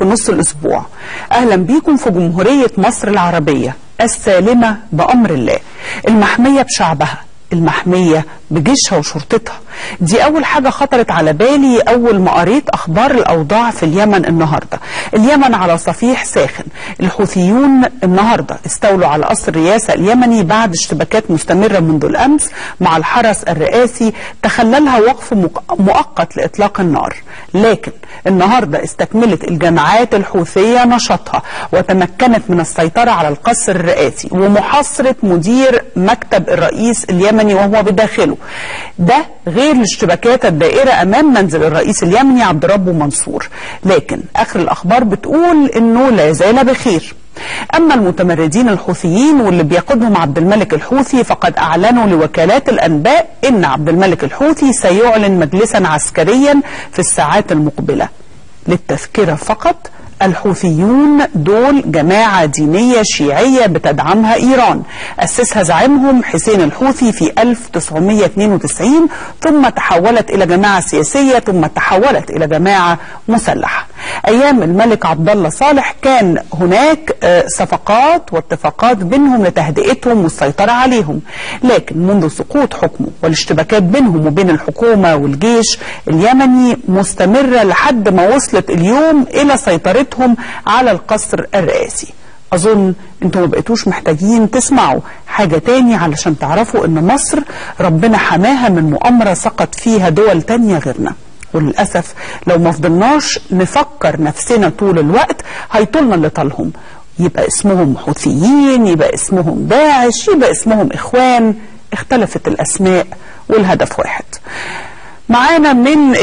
في نص الأسبوع. أهلا بيكم في جمهورية مصر العربية السالمة بأمر الله، المحمية بشعبها، المحمية بجيشها وشرطتها. دي أول حاجة خطرت على بالي أول ما قريت أخبار الأوضاع في اليمن النهاردة. اليمن على صفيح ساخن، الحوثيون النهاردة استولوا على قصر الرئاسة اليمني بعد اشتباكات مستمرة منذ الأمس مع الحرس الرئاسي تخللها وقف مؤقت لإطلاق النار. لكن النهاردة استكملت الجماعات الحوثية نشاطها وتمكنت من السيطرة على القصر الرئاسي ومحاصرة مدير مكتب الرئيس اليمني وهو بداخله، ده غير الاشتباكات الدائرة أمام منزل الرئيس اليمني عبد ربه منصور. لكن آخر الأخبار بتقول إنه لا زال بخير. أما المتمردين الحوثيين واللي بيقودهم عبد الملك الحوثي فقد أعلنوا لوكالات الأنباء إن عبد الملك الحوثي سيعلن مجلسا عسكريا في الساعات المقبلة. للتذكرة فقط، الحوثيون دول جماعة دينية شيعية بتدعمها إيران، أسسها زعيمهم حسين الحوثي في 1992، ثم تحولت إلى جماعة سياسية، ثم تحولت إلى جماعة مسلحة. أيام الملك عبد الله صالح كان هناك صفقات واتفاقات بينهم لتهدئتهم والسيطرة عليهم، لكن منذ سقوط حكمه والاشتباكات بينهم وبين الحكومة والجيش اليمني مستمرة لحد ما وصلت اليوم إلى سيطرتهم على القصر الرئاسي. أظن أنتم ما بقيتوش محتاجين تسمعوا حاجة تاني علشان تعرفوا أن مصر ربنا حماها من مؤامرة سقط فيها دول تانية غيرنا. وللأسف لو ما فضلناش نفكر نفسنا طول الوقت هيطولنا اللي طالهم، يبقى اسمهم حوثيين، يبقى اسمهم داعش، يبقى اسمهم إخوان. اختلفت الأسماء والهدف واحد. معانا من